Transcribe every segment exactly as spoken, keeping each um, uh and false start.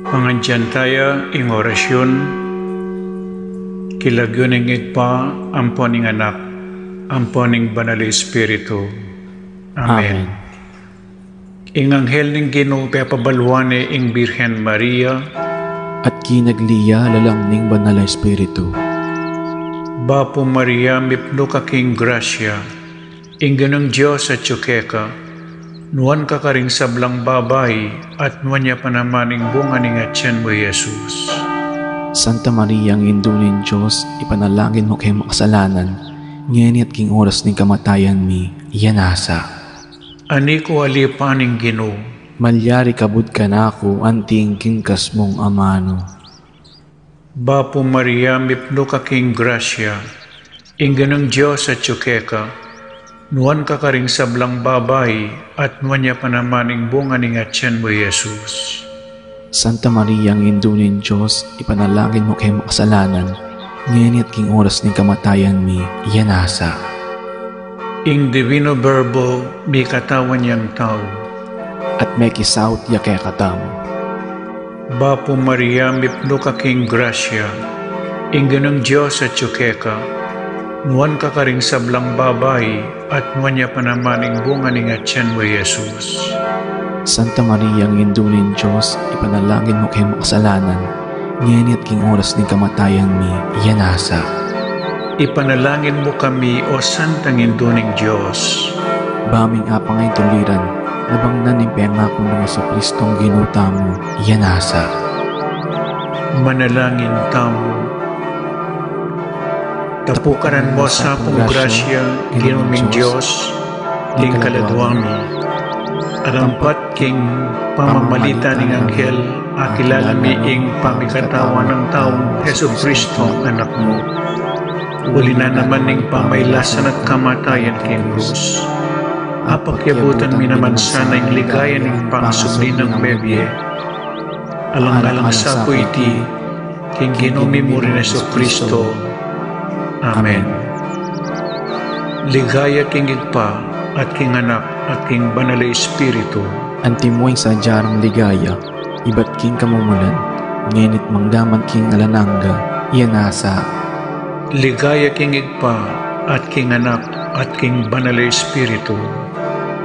Pangadyan taya ing orasyun, king lagyu ning Ibpa, ampo ning Anak, ampo ning Banal a Espiritu. Amen. Amen. Ing anghel ning Ginu pepabaluan ne ing Birhen Maria. At kinagli ya lalam ning Banal a Espiritu. Bapu Maria, mipnu ka king grasya, ing Ginung Dios atyu keka, nuan ka karing sablang babai, at nuan ya pa naman ing bunga ning atyan mu, Jesus. Santa Maria, Indu ning Dios, ipanalangin mu keng makasalanan, ngeni at king oras ning kamatayan mi. Amen. Ani ku alipan ing Ginu. Malyari kabud kanaku anti ing kingkas mung amanu. Bapu Maria, mipnu ka king grasya, ing Ginung Dios atyu keka, nuan ka karing sablang babai, at nuan ya pa naman ing bunga ning atyan mu, Jesus. Santa Maria, Indu ning Dios, ipanalangin mu keng makasalanan, ngeni at king oras ning kamatayan mi. Amen. Ing Divino Verbo mikatawan yang tau. At mekisaut ya kekatamu. Bapu Maria, mipnu ka king grasya, ing Ginung Dios atyu keka, nuan ka karing sablang babai, at nuan ya pa naman ing bunga ning atyan mu, Jesus. Santa Maria, Indu ning Dios, ipanalangin mu keng makasalanan, ngeni at king oras ning kamatayan mi. Amen. Ipanalangin mu kami, O Santang Indu ning Dios. Ba ming apang ing tuliran, nabang na ning pengaku nang Jesucristong Ginu tamu. Amen. Manalangin tamu. Tapukaran mu sa pung grasya, Ginu ming Dios, king kaladua mi. Arampat king pamamalit ning anghel, akilala mi ing pamikatawan nang taung Jesucristong Anak mu. Uli na naman ning pamailasan at kamatayan king krus, apakyabutan mi naman sana ing ligaya ning pangasubli nang mebie. Alang-alang sa pu iti, king Ginu mi murin Jesucristo. Amen. Ligaya king Ibpa, at king Anak, at king Banal a Espiritu. Antimo ing sadya rang ligaya, ibat king kamumulan, ngeni't manggaman king alang angga. Amen. Ligaya king Ibpa, at king Anak, at king Banal a Espiritu.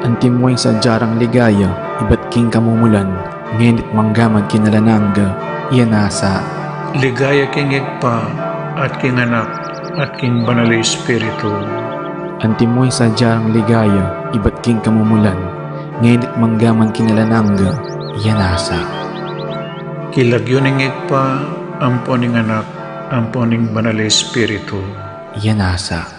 Antimo ing sadya rang ligaya, ibat king kamumulan, ngeni't manggaman king alang angga. Amen. Ligaya king Ibpa, at king Anak, at king Banal a Espiritu. Antimo ing sadya rang ligaya, ibat king kamumulan, ngeni't manggaman king alang angga. Amen. King lagyu ning Ibpa, ampo ning Anak, ampo ning Banal a Espiritu. Amen.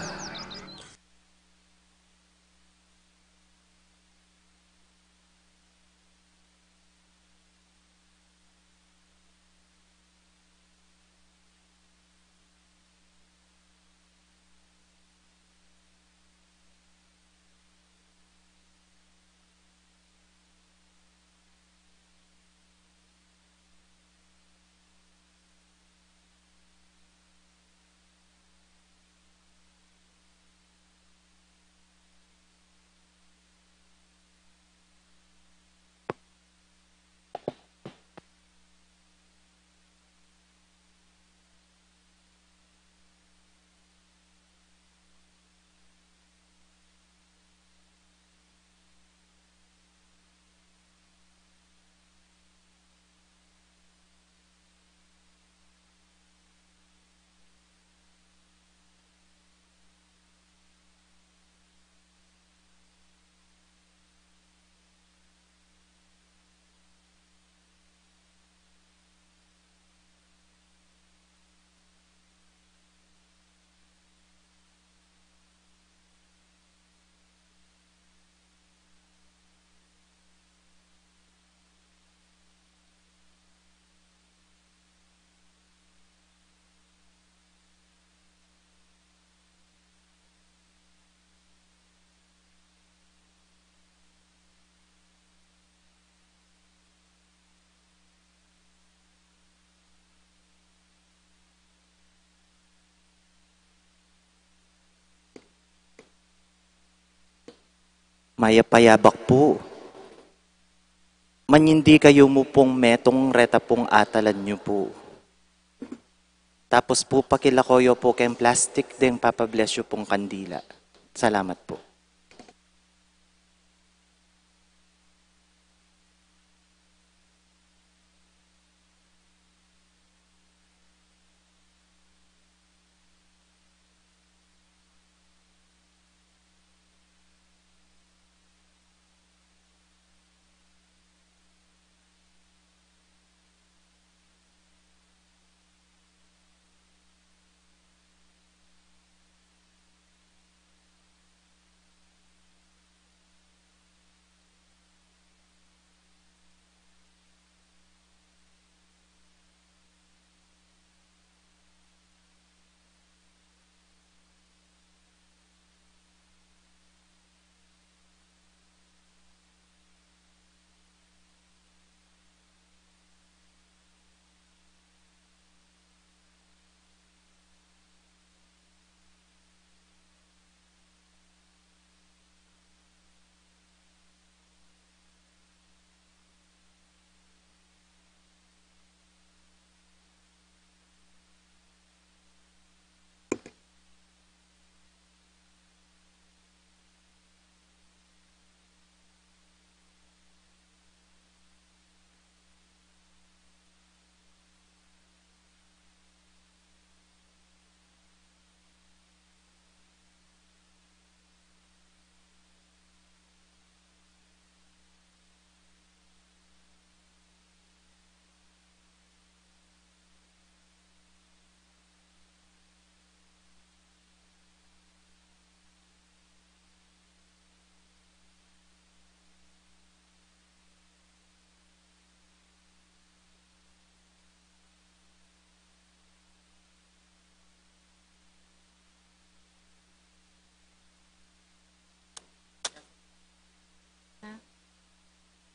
Mayap a yabak pu. Manyindi kayu mu pung metung reta pung atalan yu pu. Tapos pu, pakilako yu pu keng plastik deng papabless yu pung kandila. Salamat pu.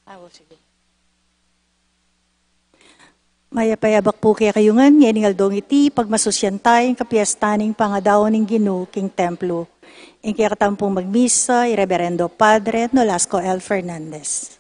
Ah, o, sige. Mayap a yabak pu kekayu ngan, ngening aldong iti, pagmasusyan taya ing kapiestan ning pangadaun ning Ginu king templo. Ing kekatamung magmisa, i Reverendo Padre Nolasco L. Fernandez.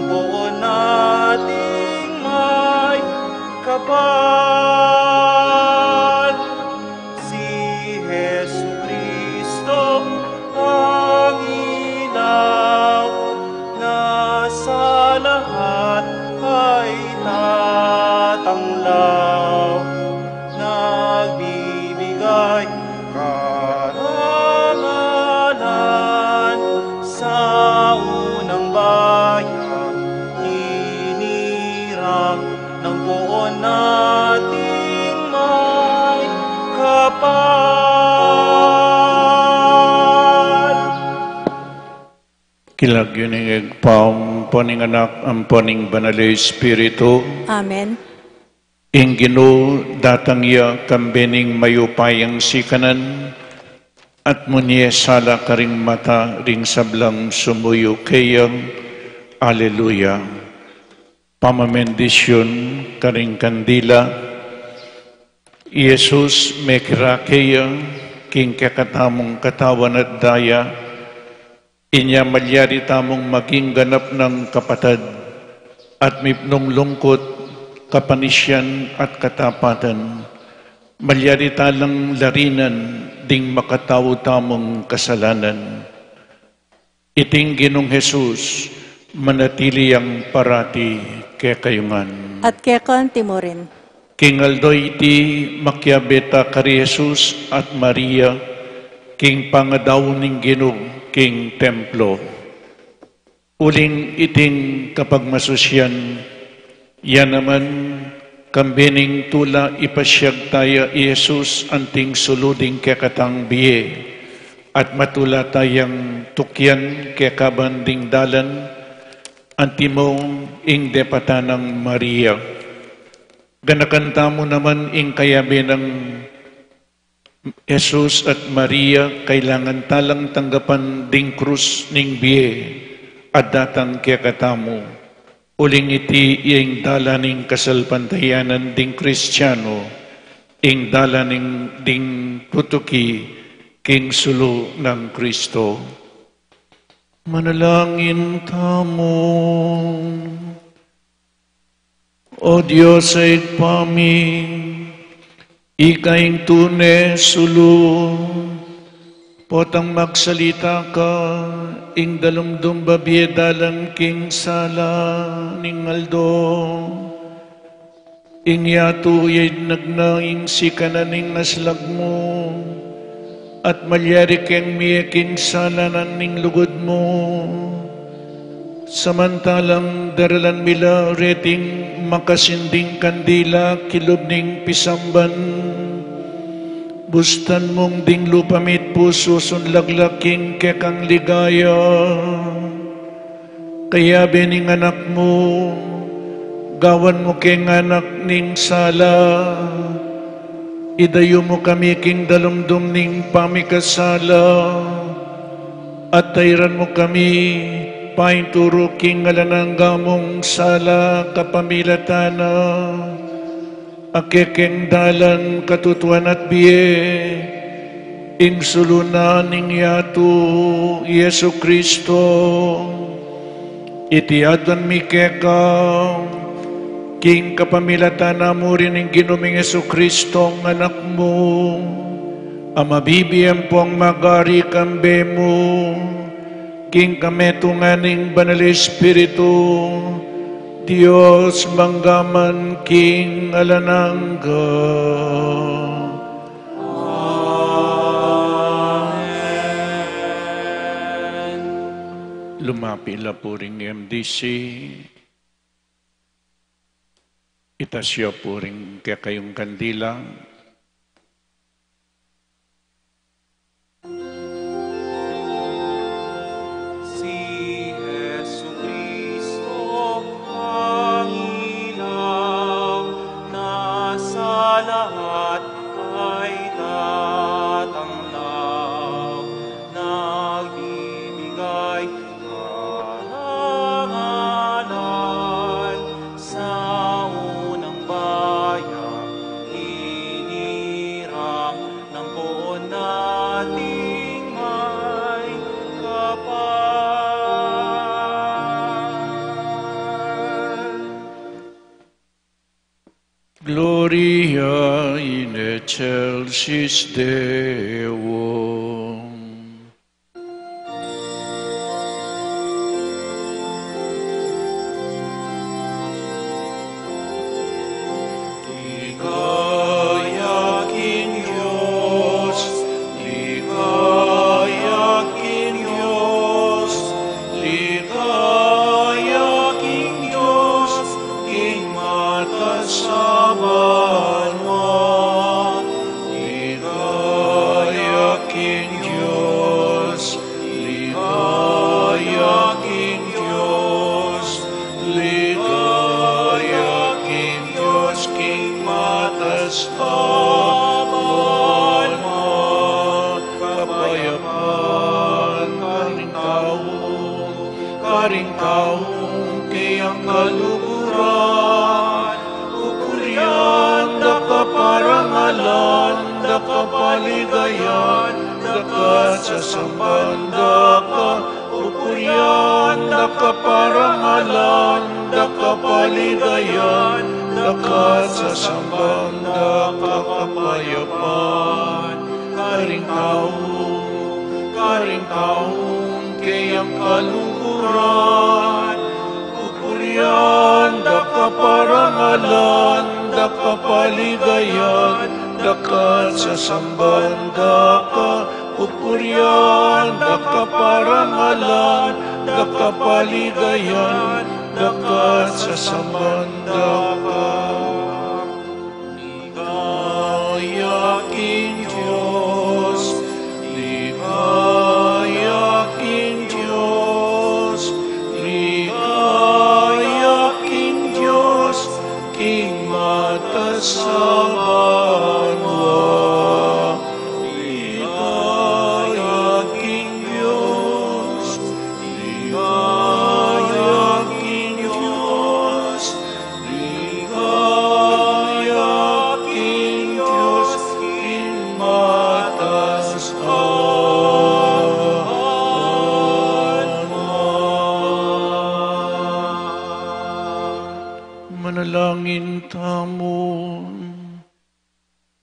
Poon nating may kapal, si Jesucristo ang ilaw na sa lahat ay tatanglaw, nagbibigay karangalan sa unang bayan, hinirang ng poon nating may kapal. King lagyu ning Ibpa, ampo ning Anak, ampo ning Banal a Espiritu. Amen. Ing Ginu datang ya kambe ning mayupayang sikanan, at munye sala karing mata ring sablang sumuyu keya. Aleluya. Pamabendisyun karing kandila. I Jesus mekirake ya king kekatamung katawan at daya, Inya malyari tamung maging ganap nang kapatad at mipnung lungkut, kapanisian at katapatan. Malyari talang larinan ding makatau tamung kasalanan. Iting Ginung Jesus, manatili yang parati kekayu ngan. At keka antimurin. King aldo iti, makiabe ta kari Jesus at Maria, king pangadau ning Ginu king templo. Uling iting kapagmasusian, ya naman, kambe ning tula ipasiag taya i Jesus anting sulu ding kekatang bie, at matula tayang tukian kekaban ding dalan, antimo ing depatan nang Maria. Ganakan tamu naman ing kayabe nang Jesus at Maria, kailangan talang tanggapan ding krus ning bie a datang kekatamu. Uling iti ing dalan ning kasalpantayanan ding Kristiano, ing dalan ning ding tutuki king sulu nang Kristo. Manalangin tamu. O Dios a Ibpa mi, ika ing tune sulu, potang magsalita ka, ing dalumdum babie dalan king sala ning aldo. Ing yatu ya inagna ing sikanan ning aslag mu, at malyari keng mie king sala na ning lugud mu. Samantalang daralan mi la reting makasinding kandila kilub ning pisamban, bustan mung ding lupa mi't pusu sunlaglaking kekang ligaya. Kayabe ning Anak mu, gawan mu keng anak ning sala, idayu mu kami king dalumdum ning pamikasala, at tairan mu kami painturu king alang angga mung sala kapamilatan na. Ake keng dalan, katutuan at bie, ing sulu na ning yatu, Jesu Kristo. Iti aduan mi keka, king kapamilatan na mu rin ning Ginu ming Jesu Kristo, ing Anak mu, a mabibie ampong magari kambe mu, king kametungan ning Banal Espiritu, Dios mangga man king alang angga. Amen. Lumapi la pu ring M D C. Itas yu pu ring kekayung kandila. Si Jesucristo ang ilaw na sa lahat ay tatanglaw, nagbibigay karangalan sa unang bayang hinirang ng poon nating may kapal. Gloria in excelsis Deo. Ligaya king Dios, ligaya king Dios, ligaya king Dios, king matas a banua. Ligaya king Dios, ligaya king Dios, ligaya king Dios, king matas a banua. Kapayapan karing tau, karing tau kayang kaluguran, pupurian da ka, parangalan da ka, paligayan da ka, sasamban da ka, Yan, daka parangalan, daka paligayan, daka sasamban, daka kapayapan, karing tau, karing tau, keyang kaluguran, pupurian, daka parangalan, daka paligayan, daka sasamban, daka pupurian, daka parangalan, daka paligayan, daka sasamban, daka. Ligaya king Dios, ligaya king Dios, ligaya king Dios, king mataas a banua. Ligaya king Dios, ligaya king Dios, ligaya king Dios, king mataas a banua. Manalangin tamu.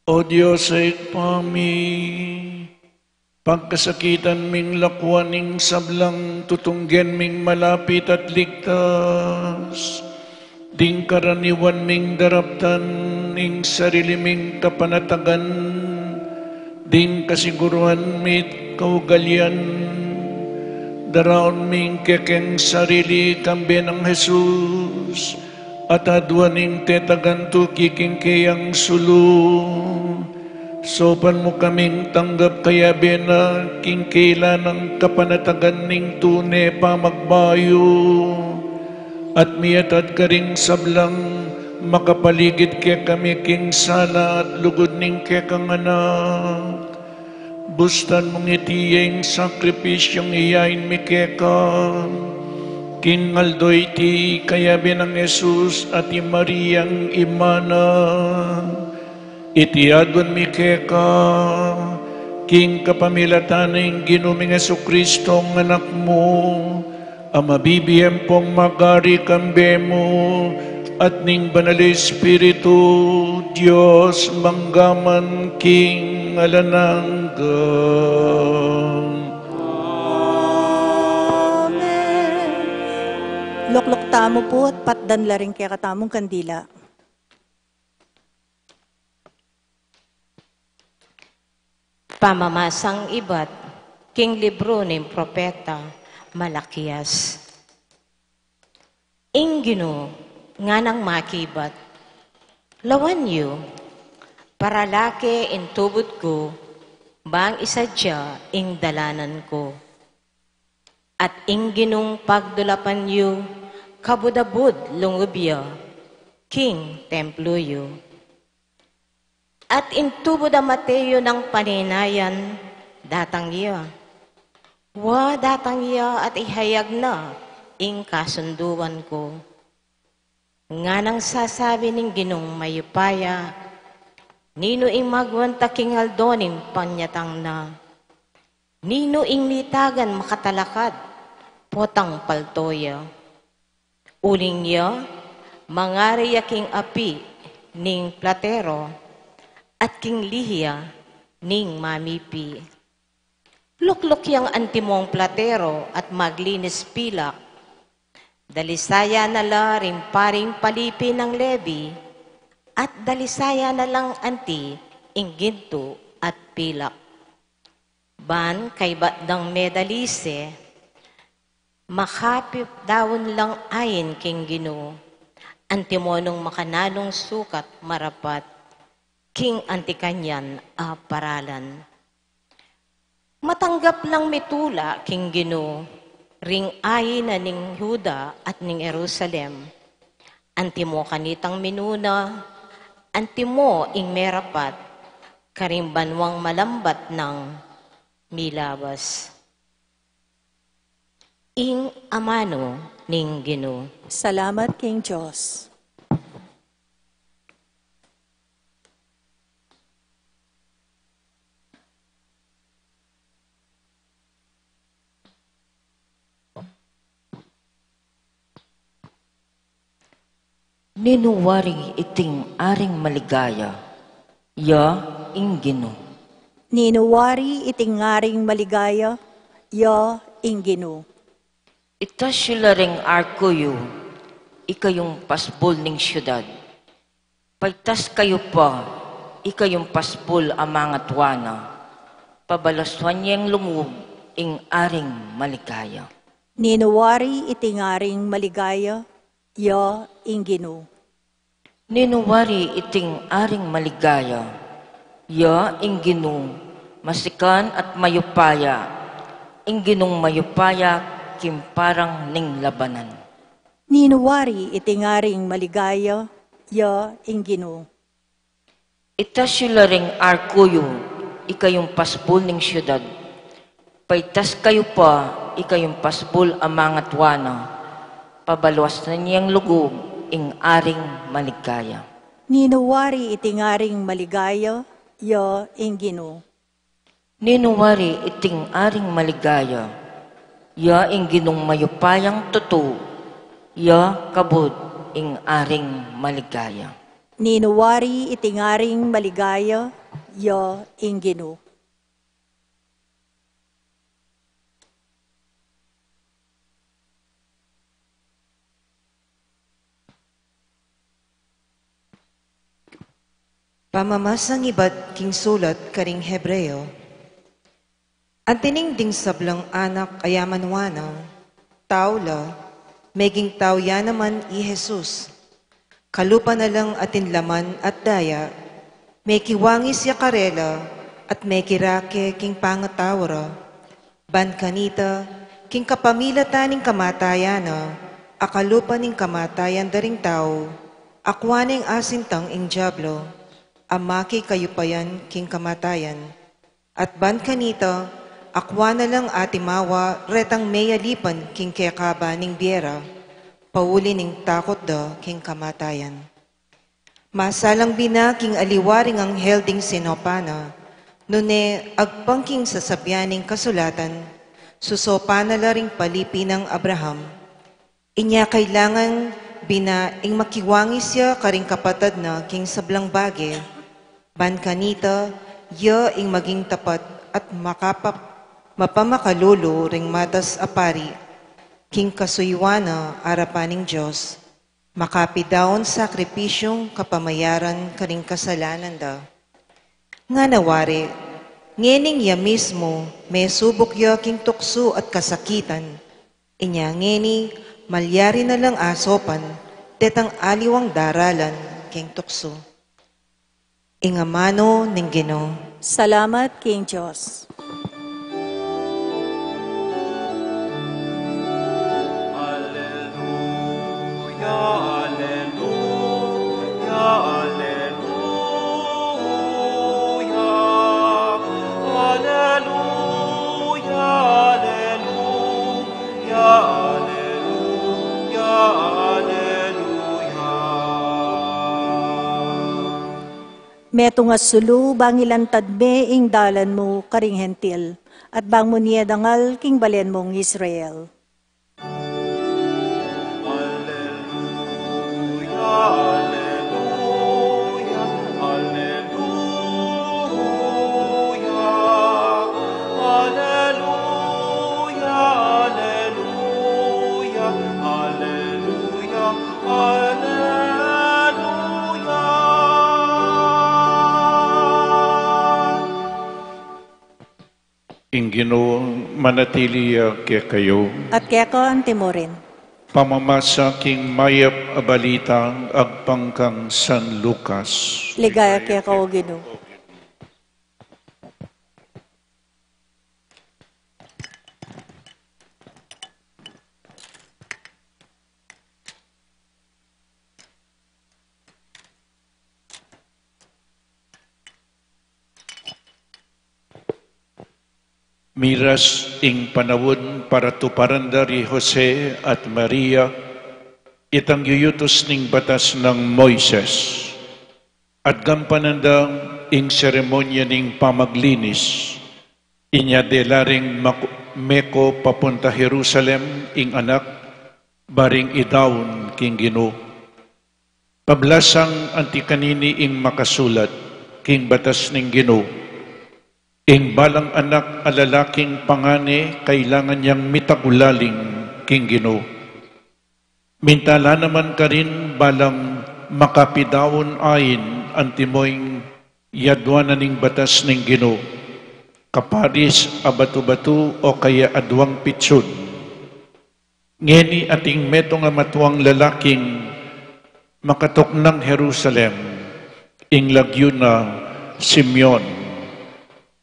O Dios a Ibpa mi, pagkasakitan ming lakuan ing sablang tutunggen ming malapit at ligtas, ding karaniwan ming daraptan ing sarili ming kapanatagan, ding kasiguruan mi't kaugalian, daraun ming kekeng sarili kambe nang Jesus, at aduan ing tetagan tuki king keyang sulu. Saupan mu kaming tanggap kayabe na king kailanang kapanatagan ning tune pamagbayu, at miatad karing sablang makapaligid kekami king sala at lugud ning kekang Anak. Bustan mung iti ya ing sakripisyung iyain mi keka king aldo iti, kayabe nang Jesus at i Mariang ima na. Iti aduan mi keka king kapamilatan ning Ginu ming Jesucristo, a Anak mu, a mabibie ampong magari kambe mu at ning Banal a Espiritu, Dios, mangga man king alang angga. Amen. Lukluk tamu pu at patdan la ring kekatamung kandila. Pamamasang ibat king libru ning propeta Malakias. Ing Ginu nganang makibat, lawan yu, paralake ing tubud ku, bang isadia ing dalanan ku. At ing Ginung pagdulapan yu, kabud-abud lungub ya king templo yu. At ing tubud a mate yu nang paninayan, datang ya. Wa, datang ya at ihayag na ing kasunduan ku. Nganang sasabi ning Ginung mayupaya, ninu ing magwanta king aldo ning panyatang na? Ninu ing mitagan makatalakad potang palto ya? Uling ya, mangari ya king api ning platero at king lihia ning mamipi. Lukluk yang antimong platero at maglinis pilak. Dalisayan na la ring paring palipi nang Levi, at dalisayan na lang anti ing gintu at pilak. Ban kaybat dang medalise, makapipdaun lang ain king Ginu, antimo nung makananung sukat marapat king anti kanyan a paralan. Matanggap lang mitula king Ginu ring ain na ning Juda at ning Jerusalem. Antimo kanitang minuna, antimo ing merapat karing banuang malambat nang milabas. Ing amanu ning Ginu. Salamat king Dios. Ninu wari iting aring maligaya? Ya ing Ginu. Ninu wari iting aring maligaya? Ya ing Ginu. Itas yu la ring arku yu, ikayung pasbul ning siudad. Paitas kayu pa, ikayung pasbul a mangatua na. Pabalaswan yeng lugub ing aring maligaya. Ninu wari iting aring maligaya? Ya ing Ginu. Ninu wari iting aring maligaya? Ya ing Ginu, masikan at mayupaya, ing Ginung mayupaya king parang ning labanan. Ninu wari iting aring maligaya? Ya ing Ginu. Itas yu la ring arku yu, ikayung pasbul ning siudad. Paitas kayu pa, ikayung pasbul a mangatua na. Pabaluasan yeng lugub ing aring maligaya. Ninu wari iting aring maligaya? Ya ing Ginu. Ninu wari iting aring maligaya? Ya ing Ginung mayupayang tutu, ya kabud ing aring maligaya. Ninu wari iting aring maligaya? Ya ing Ginu. Pamamasang ibat king sulat karing Hebreo. Anti ning ding sablang anak a yaman wa na, tau la, meging tau ya naman i Jesus. Kalupa na lang atin laman at daya, mekiwangis ya karela at mekirake king pangatau ra. Ban kanita, king kapamilatan ning kamatayan na, a kalupa ning kamatayan da ring tau, akua neng asintang ing Diablo, a makikayupayan king kamatayan. At ban kanita, akua na lang atimawa retang meyalipan king kekaban ning bie ra, pauli ning takut da king kamatayan. Masalang bina king aliwa ring anghel ding sinopan na, nune agpang king sasabian ning kasulatan, susopan na la ring palipi nang Abraham. Inya kailangan bina ing makiwangis ya karing kapatad na king sablang bage, ban kanita, ya ing maging tapat at makapap-, mapamakalulu ring matas a pari, king kasuyuan na arapan ning Dios. Makapidaun sakripisyung kapamayaran karing kasalanan da. Ngana wari, ngening ya mismu mesubuk ya king tuksu at kasakitan, inya ngeni malyari na lang asopan detang aliwang daralan king tuksu. Ing amanu ning Ginu. Salamat king Dios. Aleluya, aleluya, aleluya. Aleluya, aleluya, aleluya, aleluya. Metung a sulu, bang ilantad me ing dalan mu karing Hentil, at bang mu ne dangal king balen mung Israel. Aleluya, aleluya, aleluya. Aleluya, aleluya, aleluya, aleluya. Ing Ginu manatili ya kekayu. At keka antimurin. Pamamasa king mayap a balita agpang kang San Lucas. Ligaya keka, O Ginu. Miras ing panaun para tuparan da ri Jose at Maria itang yuyutus ning batas nang Moises. At gampanan da ing seremonya ning pamaglinis. Inya dela ring mak-, meko papunta Jerusalem ing anak, baring idaun king Ginu. Pablasang anti kanini ing makasulat king batas ning Ginu. Ing balang anak a lalaking pangane kailangan yang mitagulaling king Ginu. Minta la naman karin balang makapidaun ain antimo ing yaduanan ning batas ning Ginu, kaparis a batu-batu o kaya aduang pitsun. Ngeni atin metung a matuang lalaking makatuknang Jerusalem, ing lagyu na Simeon.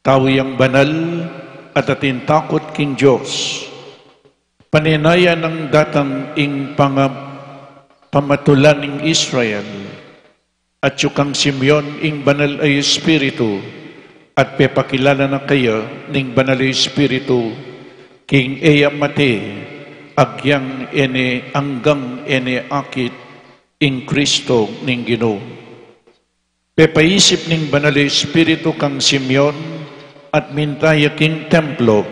Tau yang banal at atin takut king Dios. Panenaya nang datang ing panga-, pamatulan ning Israel. Atyu kang Simeon ing Banal a Espiritu, at pepakilala na kaya ning Banal a Espiritu king e ya mate agyang e ne anggang e ne akit ing Kristo ning Ginu. Pepaisip ning Banal a Espiritu kang Simeon at minta ya king templo.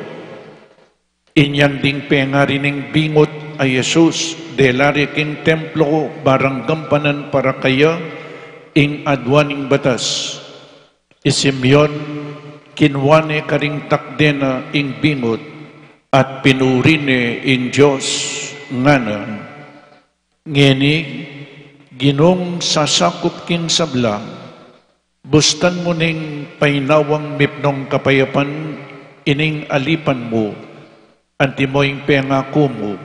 Inyang ding pengari ning bingut a Jesus, dela re king templo barang gampanan para kaya ing aduan ning batas. I Simeon kinua ne karing takde na ing bingut at pinuri ne ing Dios, ngana: Ngeni, Ginung sasakup king sabla, bustan mu ning painawang mipnung kapayapan ining alipan mu, antimo ing pengaku mu,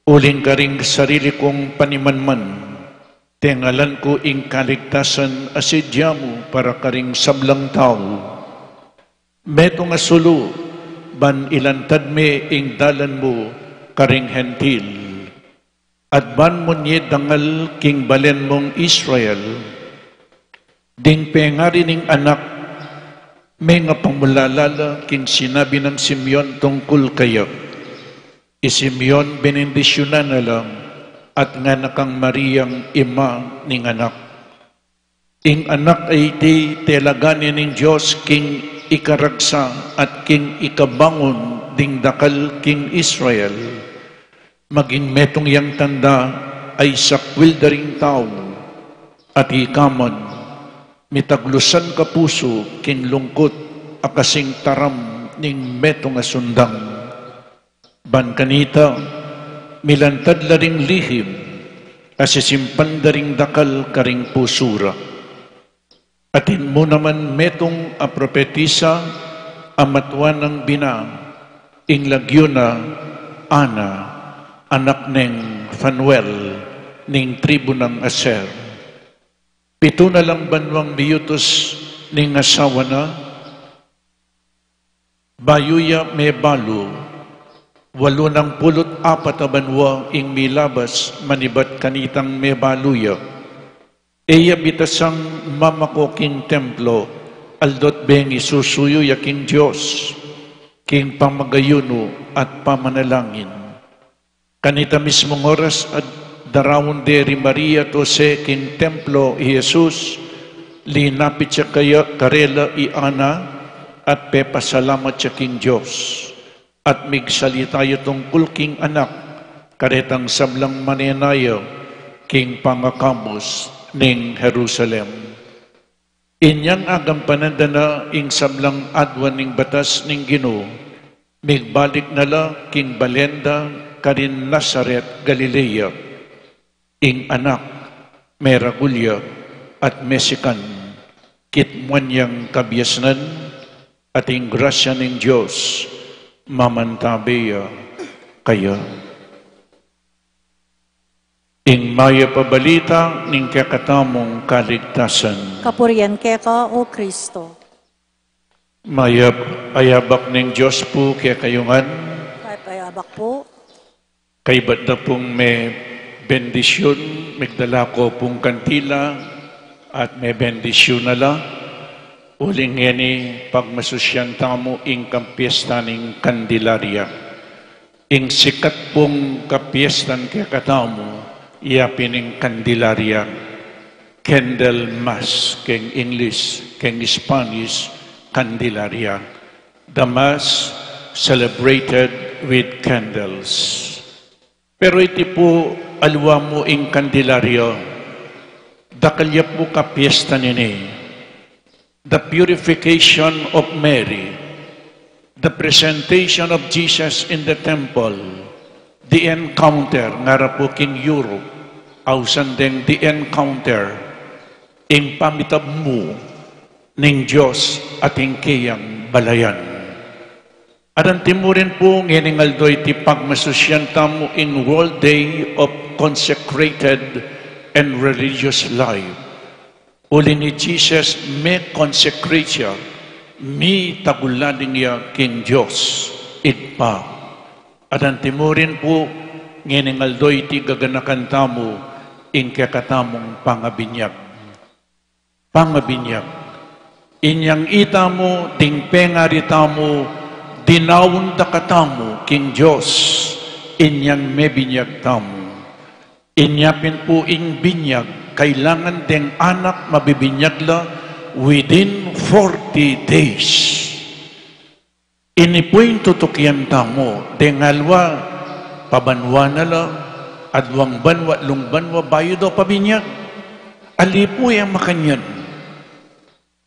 uling karing sarili kung panimanman, tengalan ku ing kaligtasan a sidya mu para karing sablang tau. Metung a sulu, ban ilantad me ing dalan mu karing Hentil. At ban mu nye dangal king balen mung Israel, ding pengari ning anak, menga pamulala la king sinabi nang Simeon tungkul kaya. I Simeon benendisyunan na la, at ngana kang Mariang ima ning anak. Ing anak a iti telagan ne ning Dios king ikaragsa at king ikabangun ding dakal king Israel. Maging metung yang tanda a isakwil da ring tau, at ika man, mitaglusan ka pusu king lungkut a kasing taram ning metung a sundang. Ban kanita, milantad la ring lihim a sisimpan da ring dakal karing pusu ra. Atin mu naman metung a propetisa a matua nang bina, ing lagyu na Ana, anak neng Fanuel, ning tribu nang Aser. Pitu na lang banuang miyutus ning asawa na, bayu ya mebalu, walu nang pulu't apat a banua ing milabas manibat kanitang mebalu ya. E ya bitasang mamako king templo, aldo't bengi susuyu ya king Dios, king pamagayunu at pamanalangin. Kanita mismung oras a daraun de ri Maria at Jose king templo i Jesus, linapit ya kaya karela i Ana at pepasalamat ya king Dios. At migsalita ya tungkul king anak karetang sablang manenaya king pangakamus ning Jerusalem. Inyang agampanan da na ing sablang aduan ning batas ning Ginu, migbalik na la king balen da karin Nazaret, Galilea. Ing anak, meragul ya at mesikan, kitmuan yang kabiasnan, at ing grasya ning Dios mamantabe ya kaya. Ing mayap a balita ning kekatamung kaligtasan. Kapurian keka, O Kristo. Mayap a yabak ning Dios pu kekayu ngan. Mayap a yabak pu. Kaybat da pung mebendisyun, migdala ko pung kandila, at mebendisyun na la, uling ngeni pagmasusyan tamu ing kapiesta ning Kandelaria. Ing sikat pung kapiestan kekatamu, iya pin ing Kandelaria, Candlemas keng English, keng Spanish, Candelaria. The Mass celebrated with candles. Pero iti pu aliwa mu ing Candelaria, Dakal ya pu kapiestan ini, the purification of Mary, the presentation of Jesus in the temple, the encounter, ngara pu king Europe, ausan deng the encounter, ing pamitabmu ning Dios at ing keyang balayan. At antimurin pu, ngening aldo iti pagmasusian tamu ing World Day of Consecrated and Religious Life. Uling i Jesus me-consecrate ya, mitagulaling ya king Dios Ibpa. At antimurin pu, ngening aldo iti gaganakan tamu ing kekatamung pangabinyag. Pangabinyag. Inyang itamu, ding pengari tamu, dinaun da katamu king Dios, inyang mebinyag tamu. Inya pin pu ing binyag, kailangan deng anak mabibinyag la within forty days. Ini pu ing tutukian tamu, deng aliwa, pabanwa na la, aduang banwa, atlung banwa, bayu da pabinyag. Ali pu yang makanyan.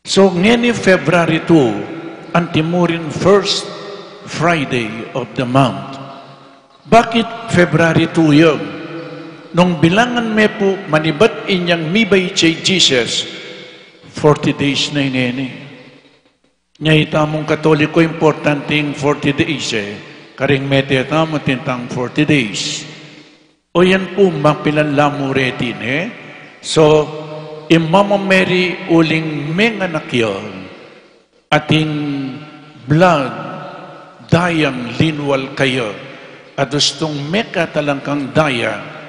So, ngeni February two, antimurin first Friday of the month. Bakit February two yan? Nung bilangan me pu, manibat inyang mibait ya i Jesus, forty days na ngeni. Nya itamung Katoliko, importante ing forty days, e. Karing mete tamu, atin tang forty days. O yan pu, mapilan la mu reti, ne? So, i Mama Mary uling menganak ya, ating blood, dayang linwal kaya, at ustung mekatalang kang daya,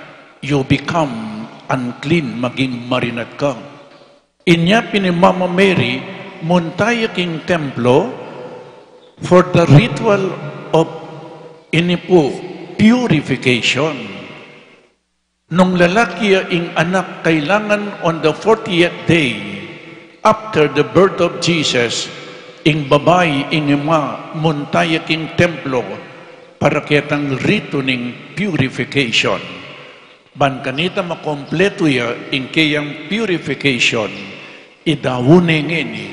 you become unclean, maging marinat ka. Inya pin i Mama Mary, munta ya king templo for the ritual of, ini pu, purification. Nung lalaki ya ing anak, kailangan on the fortieth day after the birth of Jesus, ing babai, ing ima, munta ya king templo para ketang ritu ning purification. Ban kanita makompletu ya ing keyang purification, idaun ne ngeni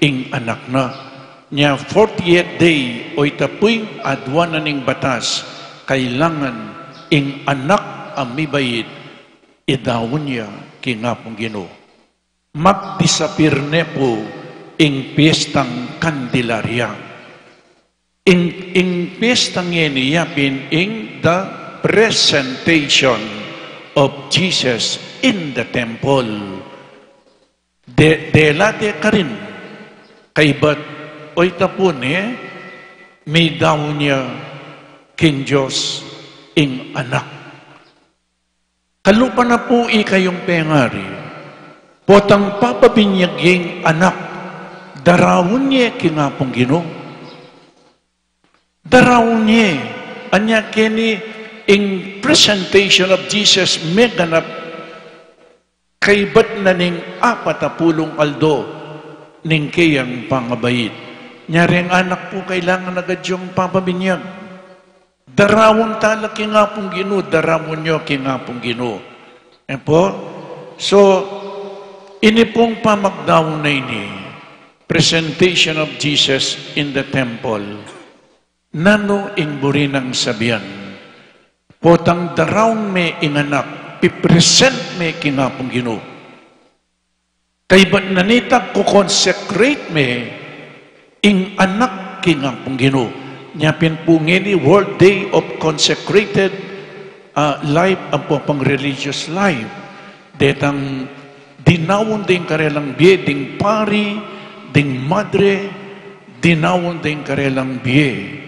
ing anak na. Nya fortieth day, o ita pu ing aduan na ning batas, kailangan ing anak a mibait, idaun ya king Apung Ginu. Mag-disappear ne pu ing piestang Candelaria. Ing, ing piesta ngeni ya pin ing the presentation of Jesus in the temple. De, dela de karin, kaybat o ita pu ne, midaun ya king Dios ing anak. Kalupa na pu ikayung pengari, potang papabinyag ya ing anak, daraun ye king Apung Ginu. Daraun ye, anya keni ing presentation of Jesus meganap kaybat na ning apat a pulung aldo ning keyang pangabait. Nya reng anak pu kailangan agad yang papabinyag. Daraun tala king Apung Ginu, daraun yo king Apung Ginu. E pu? So, ini pung pamagdaun na ini, presentation of Jesus in the temple. Nanu ing buri nang sabian? Potang daraun me ing anak, pipresent me king Apung Ginu. Kaybat na nita, ko-consecrate me ing anak king Apung Ginu. Nya pin pu ngeni World Day of Consecrated, ah, Life, ampo pang religious life. Detang dinaun ding karelang bie, ding pari, ding madre, dinaun ding karelang bie.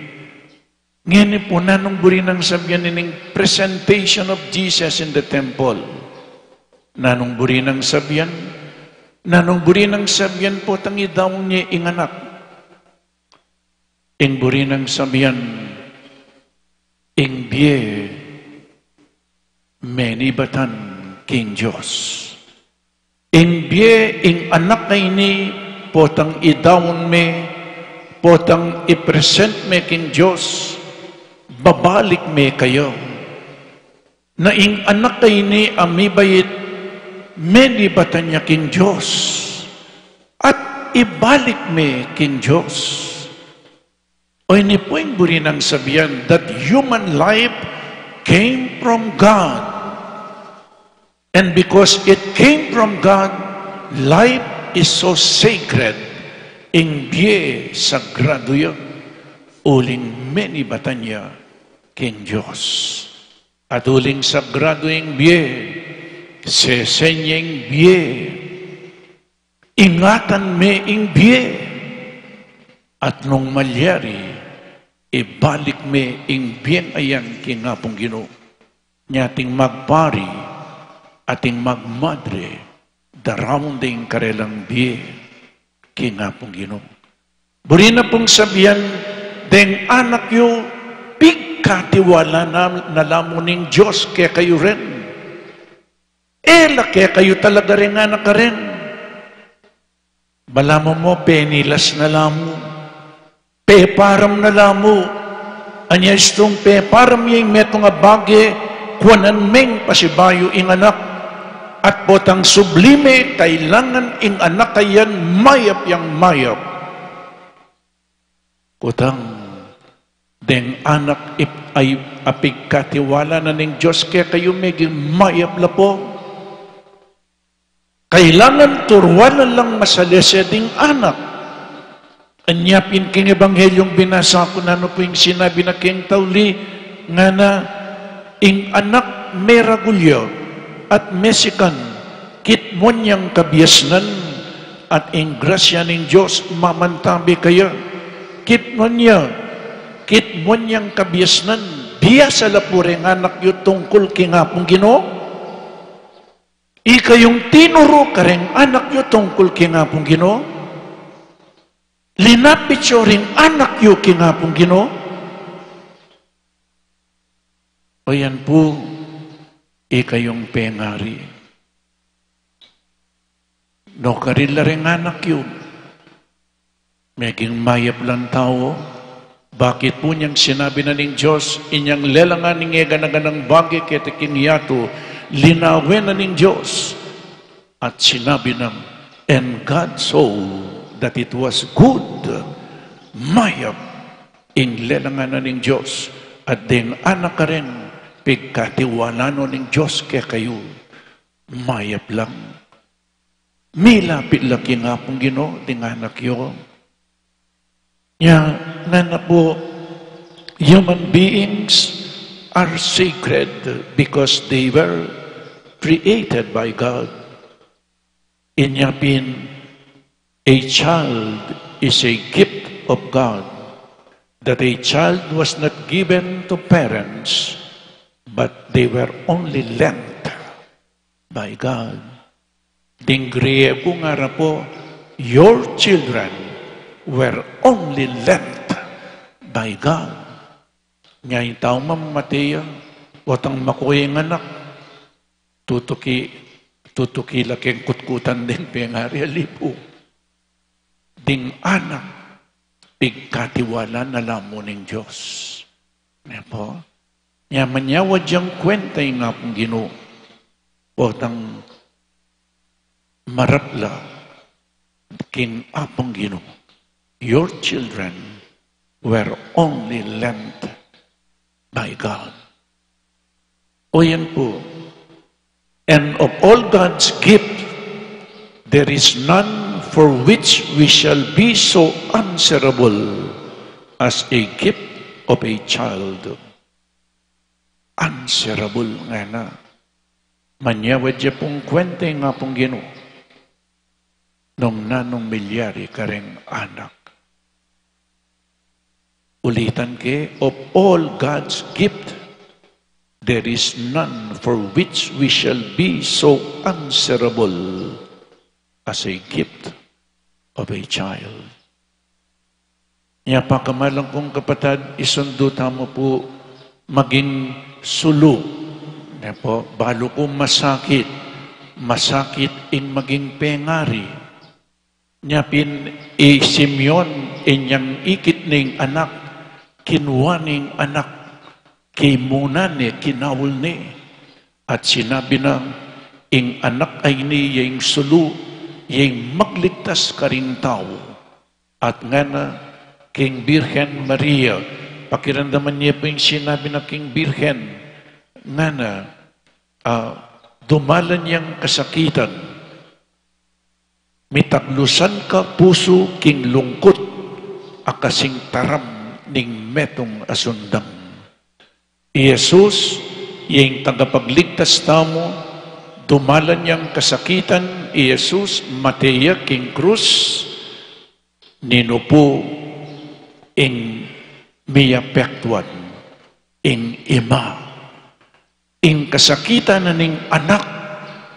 Ngeni pu, nanung buri nang sabian ining presentation of Jesus in the temple? Nanung buri nang sabian? Nanung buri nang sabian potang idaun ye ing anak? Ing buri nang sabian, ing bie menibatan king Dios. Ing bie, ing anak a ini, potang idaun me, potang i-present me king Dios, babalik me kaya. Na ing anak a ini a mibait, menibatan ya king Dios, at ibalik me king Dios. O ini pu ing buri nang sabian, that human life came from God. And because it came from God, life is so sacred. Ing bie sagrado ya, uling menibatan ya king Dios. At uling sagrado ing bie, sesen ye ing bie, ingatan me ing bie, at nung malyari, ibalik me ing bieng ayan king Apung Ginu. Nya ating magpari, ating magmadre, daraun de ing karelang bie king Apung Ginu. Buri na pung sabian, deng anak yu, pigkatiwala na, na la mu ning Dios kekayu ren. E la kekayu talaga ring anak a ren. Balamu mu, penilas na la mu, peparam na la mu. Anya istung peparam ya ing metung a bage, kuanan meng pasibayu ing anak. At potang sublime, kailangan ing anak a yan mayap yang mayap. Kutang deng anak ip-, ay, a pigkatiwala na ning Dios kekayu, meging mayap la pu. Kailangan turuan na lang masalese ding anak. Anya pin king Ebanghelyo binasa ku, nanu pu ing sinabi na king tauli, ngana, ing anak meragul ya at mesikan, kitmuan yang kabiasnan, at ing grasya ning Dios mamantabi kaya. Kitmuan ya, kitmuan yang kabiasnan, biasa la pu reng anak yu tungkul king Apung Ginu? Ikayung tinuru kareng anak yu tungkul king Apung Ginu? Linapit yu ring anak yu king Apung Ginu? O yan pu, ikayung pengari. Nukarin la reng anak yu, meging mayap lang tau. Bakit pu? Inyang sinabi na ning Dios, inyang lelangan ning e gana-ganang bage keti king yatu, linawen na ning Dios. At sinabi nang, "And God saw that it was good." Mayap ing lelangan na ning Dios. At deng anak a ren, pigkatiwala no ning Dios kekayu, mayap lang. Milapit la king Apung Ginu ding anak yu. Nya, ngana pu, human beings are sacred because they were created by God. Inya pin, a child is a gift of God, that a child was not given to parents, but they were only lent by God. Ding Griego ngara pu, "Your children were only lent by God." Nya ing tau mamate ya, potang makue ing anak, tutuki, tutuki la keng kutkutan ding pengari, ali pu. Ding anak, pigkatiwala na la mu ning Dios. Ne pu? Nya manyawad yang kuenta ing Apung Ginu, potang marap la king Apung Ginu. Your children were only lent by God. O yan pu, "And of all God's gift, there is none for which we shall be so answerable as a gift of a child." Answerable ngana. Manyawad ya pung kuenta ing Apung Ginu nung nanung milyari kareng anak. Ulitan ke, "Of all God's gift, there is none for which we shall be so answerable as a gift of a child." Nya pakamalan kung kapatad, isundu tamu pu maging sulu. Ne pu, balu ku masakit, masakit ing maging pengari. Nya pin i Simeon, inyang ikit ne ing anak, kinua ne ing anak, kimunan ne, kinaul ne, at sinabi na, Ing anak a ini ya ing sulu, ya ing magligtas karing tau. At ngana king Birhen Maria, pakiramdaman ye pu ing sinabi na king Birhen, ngana, ah, dumalan yang kasakitan, mitaglusan ka pusu king lungkut, a kasing taram ning metung a sundang. I Jesus, ya ing tagapagligtas tamu, dumalan yang kasakitan, i Jesus, mate ya king krus, ninu pu ing miyapektuan, ing ima. Ing kasakitan na ning anak,